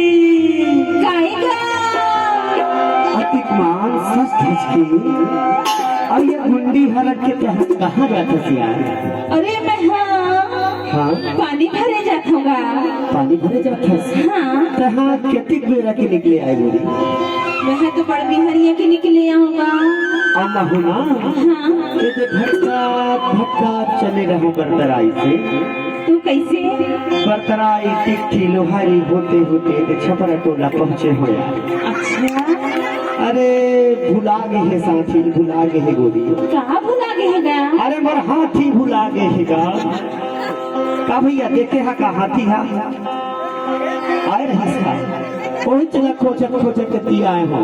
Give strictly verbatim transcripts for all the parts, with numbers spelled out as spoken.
काहे का? अतिक मान सच धज के, अउ ये गुंडी हरक के तहत कहाँ जात हस यार? अरे मैं हाँ, हाँ? पानी भरे जात हूँ गा। पानी भरे जात हस? हाँ। तहाँ कतिक बेरा के निकले आए गोरी? मैं तो बड़ बिहनिया के निकले आऊँ गा। अम्मा हो ना? हाँ। ये तो भटका भटका चले रहूँ बरतराई से। तू कैसे? बरतरा इटिक ठी लोहारी होते होते ते छपरा टोला पहुँचे हो यार। अच्छा। अरे भुला गे हे साथी, भुला गे हे गोरी। का भुला गे हे गा? अरे मोर हाथी भुला गे हे गा। का भैया देखे हा का हाथी हा? आए रहिस का? ओही चला खोजत खोजत के ती आए हो।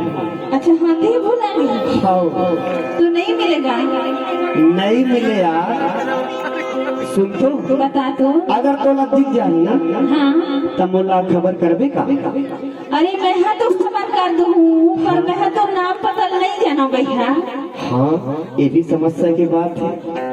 अच्छा, हाथी भुला गे? हाँ। तू नहीं मिलेगा? नहीं मिले यार। सुन तो। बता तो। अगर तोला दिख जाही ना, हाँ। त मोला खबर करबे का? अरे मैं हा तो खबर कर दूँ, पर मैं हा तो नाम पता नहीं जानो भैया। हाँ, ये भी समस्या की बात है।